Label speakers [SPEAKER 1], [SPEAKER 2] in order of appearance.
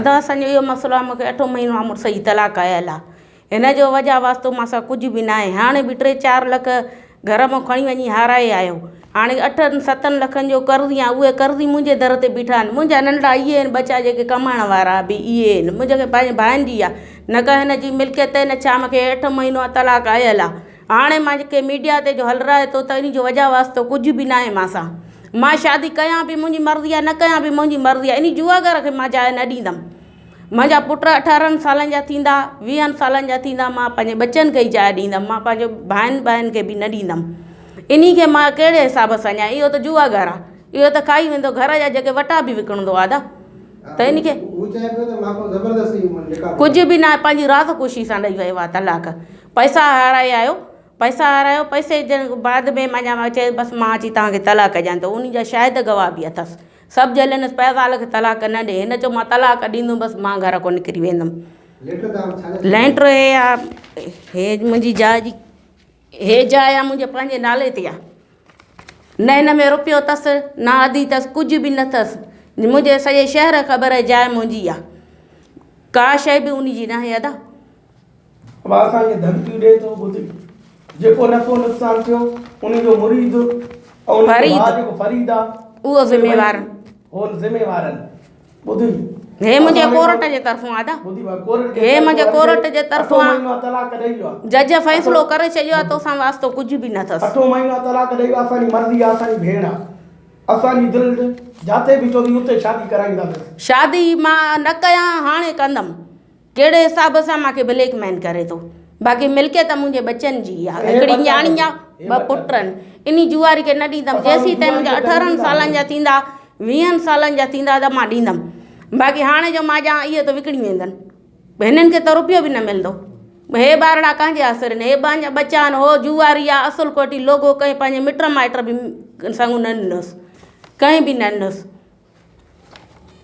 [SPEAKER 1] ادا اسان جو اهو مسئلو آهي مون کي اٺون مهينو آهي مڙس جي طلاق آيل آهي هن جو وجهه واسطو مان سان ڪجهه به ناهي هاڻي به ٽي چار لک گهر مان کڻي وڃي هارائي آيو هاڻي اٺن ستن لکن جو قرض يا اهي قرضي منهنجي در تي بيٺا آهن منهنجا ننڍڙا اهي آهن ٻچا جيڪي ڪمائڻ وارا به اهي آهن منهنجي کي پنهنجي ڀائن جي آهي نه ڪا هن جي ملڪيت آهي نه ڇا مون کي اٺ مهينو آهي طلاق آيل آهي هاڻي مان جيڪي ميڊيا تي جو هلرائي ٿو ته ان جو وجهه واسطو ڪجهه به ناهي مان سان مان شادي ڪيان به منهنجي مرضي آهي نه ڪيان به منهنجي مرضي آهي ان جوئاگر کي مان جاء نه ڏيندم منهنجا پٽ اٺارهن سالن جا ٿيندا، ويهن سالن جا ٿيندا، مان پنهنجي ٻچن کي ئي جاء ڏيندم، مان پنهنجي ڀائن ٻائن کي به نه ڏيندم. انهي کي مان ڪهڙي حساب سان ڏيان؟ اهو ته جوا گهر آ، اهو ته کائي ويندو، گهر جا جيڪي وٽا به وڪڻندو آ ادا، ته انهي کي.
[SPEAKER 2] هو چئي پيو ته مان ڪو زبردستي نڪاح ڪيو.
[SPEAKER 1] ڪجهه به ناهي، پنهنجي راز خوشي سان ڏئي ويو آ طلاق. پئسا هارائي آيو، پئسا هارايو، پئسي جي بعد ۾ معنيٰ چئي بس مان اچي توهان کي طلاق ڏيان ٿو، انهي جا شاهد گواهه به اٿس. سڀ جهلينس پيا زال کي طلاق نه ڏي. هن چيو مان طلاق ڏيندم بس مان گهر کان نڪري ويندم. لينٽر هي آ هي منهنجي جاء جي هي جاء آ منهنجي پنهنجي نالي تي آ. نه هن ۾ روپيو اٿس نه آڌي اٿس ڪجهه به نه اٿس. منهنجي سڄي شهر کي خبر آهي جاء منهنجي آ. ڪا شيء به ان جي ناهي ادا.
[SPEAKER 3] ابا اسان کي ڌمڪيون ڏئي ٿو ٻڌ جيڪو نفعو نقصان ٿيو ان جو مريد ۽ ان جو ڀاء جيڪو فريد آ
[SPEAKER 1] اهو ذميوار
[SPEAKER 3] هو ذميوار آهن ٻڌ
[SPEAKER 1] هي منهنجي ڪورٽ جي طرفون آ ادا هي منهنجي ڪورٽ جي طرفون آ
[SPEAKER 3] طلاق ڏئي ويو آ
[SPEAKER 1] جج فيصلو ڪري ڇڏيو آ توسان واسطو ڪجهه به نه اٿس.
[SPEAKER 3] اٺون مهينو آ طلاق ڏئي ويو آ اسان جي مرضي آ اسان جي ڀيڻ آ اسان جي دل جاتي به چوندي اتي شادي ڪرائينداسين.
[SPEAKER 1] شادي مان نه ڪيان هاڻي ڪندم. ڪهڙي حساب سان مان کي بليڪ مين ڪري ٿو باقي ملڪيت منهنجي ٻچن جي آ هڪڙي نياڻي آ ٻه پٽ آهن انهي جواري کي نه ڏيندم جيسين تائين منهنجا اٺارهن سالن جا ٿيندا ويهن سالن جا ٿيندا ته مان ڏيندم باقي هاڻي جو مان ڄان اهي ته وڪڻي ويندن هنن کي ته روپيو به نه ملندو هي ٻارڙا ڪنهن جي آسري آهن هي پنهنجا ٻچا آهن هو جواري آ اصل کوٽي لوگو ڪنهن پنهنجي مٽ مائٽ به سڱ نه ڏنس ڪنهن به نه ڏنس.